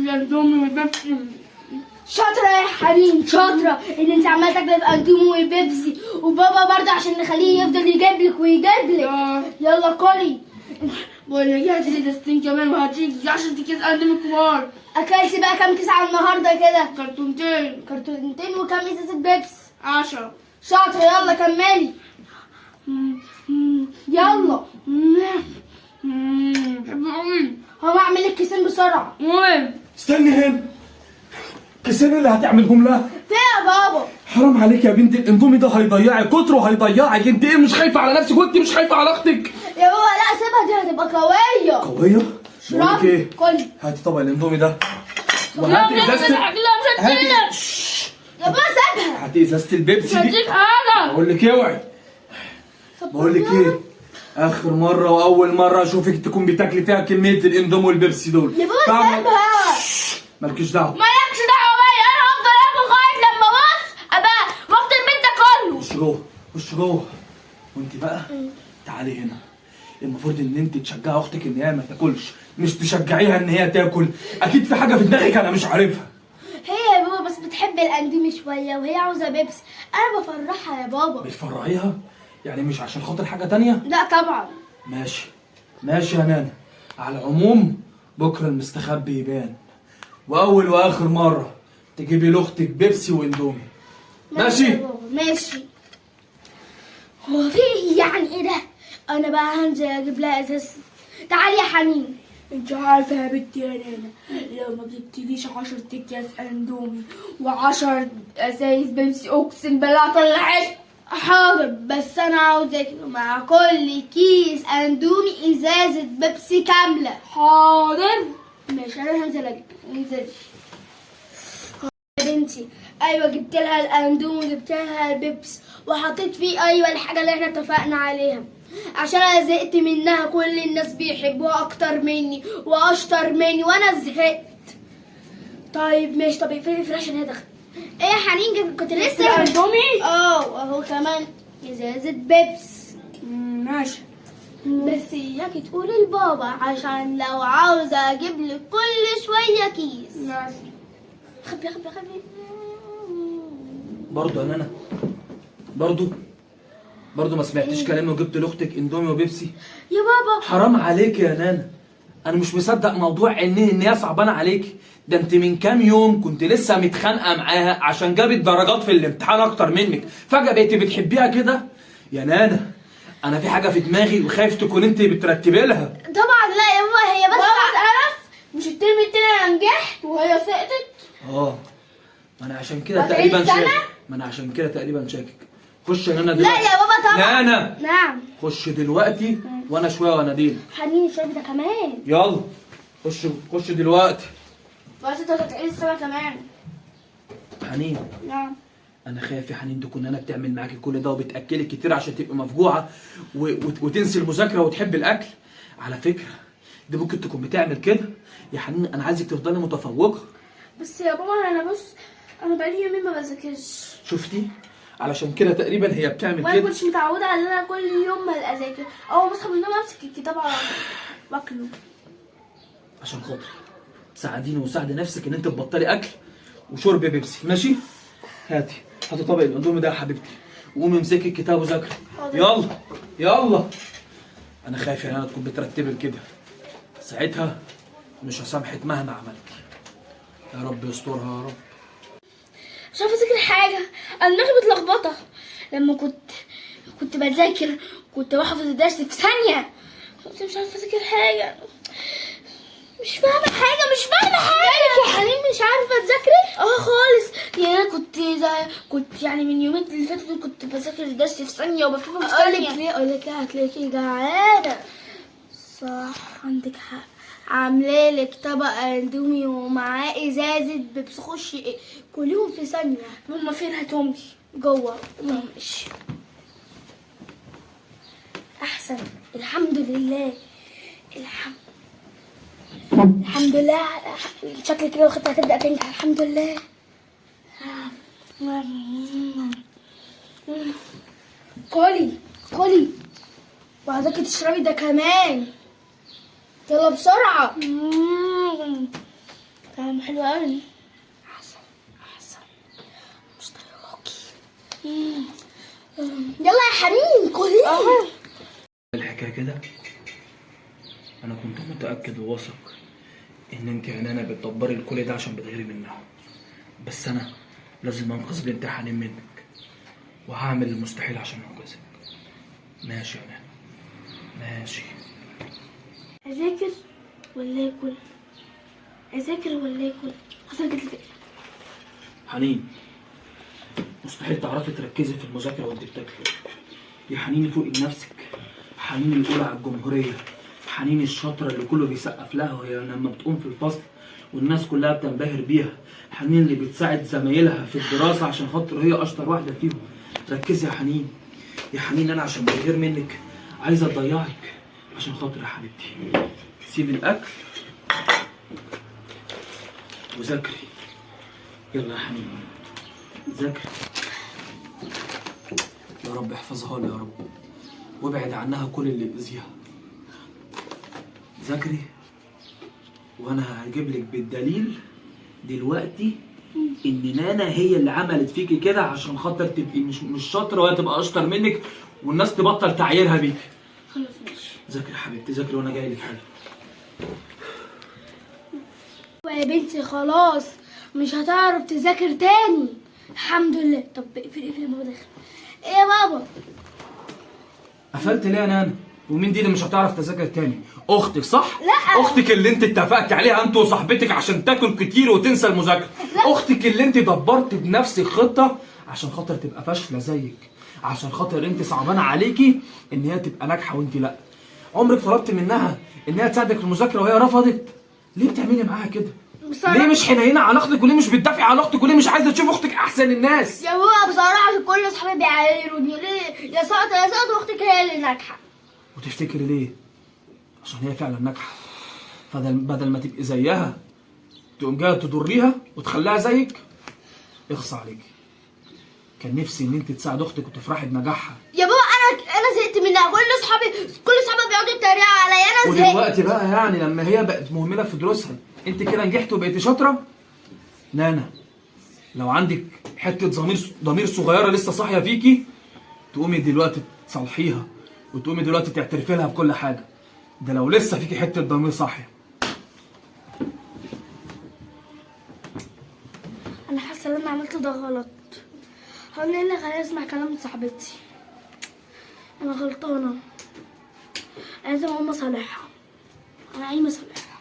الاندومي والبيبسي. شاطرة يا حنين، شاطرة ان انت عمالة تاكلي في اندومي والبيبسي، وبابا برضه عشان نخليه يفضل يجيب لك ويجيب لك. يلا كلي. بقول لك هاتي لي ازازتين كمان، وهاتي 10 اكياس اندومي كبار. اكلتي بقى كام كيس على النهارده كده؟ كرتونتين. كرتونتين وكام ازازة بيبسي؟ 10. شاطرة، يلا كملي. يلا. بحب قوي. هو اعمل لك كيسين بسرعة. استني هنا، كيسين اللي هتعملهم لها؟ فين يا بابا؟ حرام عليك يا بنتي، الاندومي ده هيضيعك، كتره هيضيعك. انت ايه مش خايفة على نفسك وانت مش خايفة على اختك؟ يا بابا لا سيبها، دي هتبقى قوية. قوية؟ بقول لك ايه؟ كلي. هاتي طبق الاندومي ده، وهاتي ازازة، لا مش هديك. يا بابا سيبها. هاتي ازازة البيبسي مش دي. هديك حاجة. بقول لك اوعي. بقول لك ايه؟ اخر مرة واول مرة اشوفك تكون بتاكلي فيها كمية الاندومي والبيبسي دول. يا بابا سيبها. مالكيش دعوه. مالكش دعوه بيا، انا هفضل اكل لغاية لما بص ابقى واخد البيت ده كله. خش جوه، خش جوه. وانت بقى تعالي هنا. المفروض ان انت تشجعي اختك ان هي ما تاكلش، مش تشجعيها ان هي تاكل. اكيد في حاجة في دماغك انا مش عارفها. هي يا بابا بس بتحب الاندومي شوية وهي عاوزه بيبسي، انا بفرحها يا بابا. بتفرحيها؟ يعني مش عشان خاطر حاجة تانية؟ لا طبعا. ماشي ماشي يا نانا. على العموم بكره المستخبي يبان، واول واخر مرة تجيبي لاختك بيبسي واندومي. ماشي؟ يا بابا، ماشي. هو في إيه يعني ايه ده؟ انا بقى هنزل اجيب لها ازاز. تعالي يا حنين. انت عارفه يا بنتي يا نانا، لو ما جبتليش 10 اكياس اندومي و10 ازايز بيبسي اقسم بالله هطلعك. حاضر، بس انا عاوزاك مع كل كيس اندومي ازازة بيبسي كاملة. حاضر. ماشي، انا هنزل اجيب. انزلي يا بنتي. ايوه جبت لها الاندومي وجبت لها البيبس، وحطيت فيه ايوه الحاجة اللي احنا اتفقنا عليها، عشان انا زهقت منها. كل الناس بيحبوها اكتر مني واشطر مني وانا زهقت. طيب ماشي. طب اقفلي الفلاش عشان هي دخلت. ايه يا حنين، كنت لسه الاندومي؟ واهو كمان ازازة بيبس. ماشي. بس اياكي تقولي لبابا، عشان لو عاوزه اجيب لك كل شوية كيس. ماشي. خبي خبي خبي. برضه يا نانا، برضه ما سمعتيش كلامي وجبت لاختك اندومي وبيبسي؟ يا بابا حرام عليك يا نانا، انا مش مصدق موضوع ان هي صعبانه عليك. ده انت من كام يوم كنت لسه متخانقه معاها عشان جابت درجات في الامتحان اكتر منك، فجاة بقيتي بتحبيها كده؟ يا نانا انا في حاجة في دماغي وخايف تكون انت بترتبي لها. طبعا لا يا بابا، هي بس بابا تعرف مش الترم التاني انا نجحت وهي سقطت. ما انا عشان كده وهتعيد تقريبا السنة؟ شاكك. ما انا عشان كده تقريبا شاكك. خش يا نانا لا دلوقتي. يا بابا طبعا. نانا نعم. خش دلوقتي وانا شوية واناديلك. حنين الشرب ده كمان. يلا خش، خش دلوقتي. بس انت هتعيد السنة كمان. حنين. نعم. انا خايف يا حنين تكون انا بتعمل معاكي كل ده وبتاكلك كتير عشان تبقي مفجوعه وتنسي المذاكرة وتحبي الاكل. على فكرة دي ممكن تكون بتعمل كده يا حنين. انا عايزك تفضلي متفوقه. بس يا بابا انا بص، انا بقالي يومين ما بذاكرش. شفتي؟ علشان كده تقريبا هي بتعمل وانا كده. كنتش متعوده على ان انا كل يوم ما اذاكر، اول ما اصحى من النوم امسك الكتاب على طول واكله. عشان خاطري ساعديني وساعدي نفسك ان انت تبطلي اكل وشرب بيبسي. ماشي؟ هاتي هاتي طبق الاندومي ده يا حبيبتي، وقومي امسكي الكتاب وذاكري. يلا يلا. انا خايف ان انا تكون بترتبي كده، ساعتها مش هسامحك مهما عملتي. يا رب يسترها يا رب. مش عارفه اذاكر حاجة، انا دماغي متلخبطه. لما كنت بذاكر كنت بحفظ الدرس في ثانية، كنت مش عارفه اذاكر حاجة، مش فاهمه حاجة، مش فاهمه حاجة. يا حنين مش عارفه تذاكري؟ خالص. يعني انا كنت يعني من يومين اللي فاتوا دول كنت بذاكر الدرس في ثانية وبفهمه في اقول لك ثانية. ليه؟ اقول لك ليه، هتلاقيكي جعانة. صح عندك حق. عامله لك طبق اندومي ومعاه ازازة بيبسي، خشي كلهم في ثانية. هما فين؟ هاتهم لي جوه. ماشي احسن. الحمد لله، الحمد لله. شكل كده الخطة هتبدا تنجح. الحمد لله. كلي كلي، وعايزاكي تشربي ده كمان. يلا بسرعة. طعمه حلو قوي. احسن احسن، مش طايقاكي. يلا يا حنين كلي. الحكاية كده، انا كنت متاكد وواثق ان انت يا نانا بتدبري الكل ده عشان بتغيري منها، بس انا لازم انقذ بنت حنين منك، وهعمل المستحيل عشان انقذك. ماشي يا نانا، ماشي. اذاكر ولا اكل؟ اذاكر ولا اكل؟ خلاص جت الفكرة. حنين مستحيل تعرفي تركزي في المذاكرة وانت بتاكلي. يا حنين فوقي بنفسك، حنين الاولى على الجمهورية، حنين الشاطره اللي كله بيسقف لها وهي لما بتقوم في الفصل والناس كلها بتنبهر بيها، حنين اللي بتساعد زمايلها في الدراسة عشان خاطر هي اشطر واحدة فيهم. ركزي يا حنين، يا حنين انا عشان بغير منك عايزه اضيعك، عشان خاطر يا حبيبتي سيبي الاكل وذاكري. يلا يا حنين ذاكري. يا رب احفظها لي يا رب، وابعد عنها كل اللي بيأذيها. ذاكري وانا هجيب لك بالدليل دلوقتي ان نانا هي اللي عملت فيكي كده عشان خاطر تبقي مش شاطرة وهي تبقى اشطر منك والناس تبطل تعايرها بيكي. خلاص ماشي. ذاكري يا حبيبتي ذاكري وانا جاي لك حالا. يا بنتي خلاص مش هتعرف تذاكر تاني الحمد لله. طب اقفل اقفل يا بابا داخل. ايه يا بابا؟ قفلت ليه يا نانا؟ ومين دي اللي مش هتعرف تذاكر تاني؟ اختك صح؟ لا، اختك اللي انت اتفقت عليها انت وصاحبتك عشان تاكل كتير وتنسى المذاكرة. لا. اختك اللي انت دبرت بنفسك خطه عشان خاطر تبقى فاشلة زيك، عشان خاطر انت صعبانه عليكي ان هي تبقى ناجحة وانت لا. عمرك طلبت منها ان هي تساعدك في المذاكرة وهي رفضت؟ ليه بتعملي معاها كده؟ بصراحة ليه مش حنينه على اختك؟ وليه مش بتدافعي على اختك؟ وليه مش عايزه تشوف اختك احسن الناس؟ يا بابا بصراحة كل اصحابي بيعايروني، ليه يا ساقطه يا ساقطه واختك هي اللي ناجحة. وتفتكري ليه؟ عشان هي فعلا ناجحة. فبدل ما تبقي زيها تقوم جاية تضريها وتخليها زيك. اخص عليكي. كان نفسي ان انت تساعد اختك وتفرحي بنجاحها. يا بابا انا زهقت منها، كل اصحابي بيقعدوا يتريقوا عليا، انا زهقت. ودلوقتي بقى يعني لما هي بقت مهملة في دروسها انت كده نجحت وبقيتي شاطرة؟ نانا لو عندك حتة ضمير صغيرة لسه صاحية فيكي تقومي دلوقتي تصلحيها وتقومي دلوقتي تعترفي لها بكل حاجة. ده لو لسه فيكي حتة ضمير صاحية. انا حاسه ان انا عملت ده غلط. هقول لك خليني اسمع كلام صاحبتي، انا غلطانة، انا لازم اقوم اصالحها، انا عايزه اصالحها.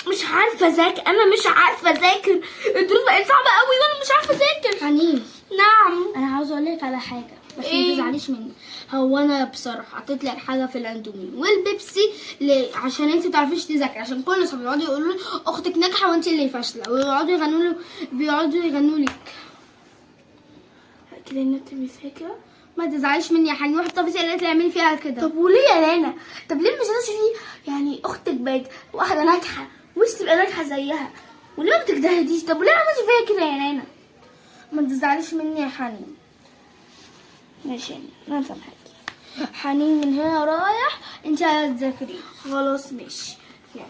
مش عارفه اذاكر، انا مش عارفه اذاكر، الدروس بقت صعبة قوي وانا مش عارفه اذاكر. حنين. نعم. انا عاوزه اقول لك على حاجة بس إيه؟ ما تزعليش مني. هو انا بصراحة حطيت لك حاجة في الاندومي والبيبسي ليه؟ عشان انت ما تعرفيش تذاكري، عشان كل اصحابي بيقعدوا يقولوا لي اختك ناجحة وانت اللي فاشلة، ويقعدوا يغنوا له، بيقعدوا يغنوا لك كده ان انت مش فاكره. ما تزعليش مني يا حنين، واحدة طبيعي اللي تعملي فيها كده. طب وليه يا لانا؟ طب ليه مش تشوفي يعني اختك بقت واحدة ناجحة وانت تبقى ناجحة زيها، وليه ما بتجتهديش؟ طب وليه عملتي فيا كده يا لانا؟ ما تزعليش مني يا حنين. ماشي انا سامحاكي. حنين من هنا رايح انت هتذاكري. خلاص ماشي يلا.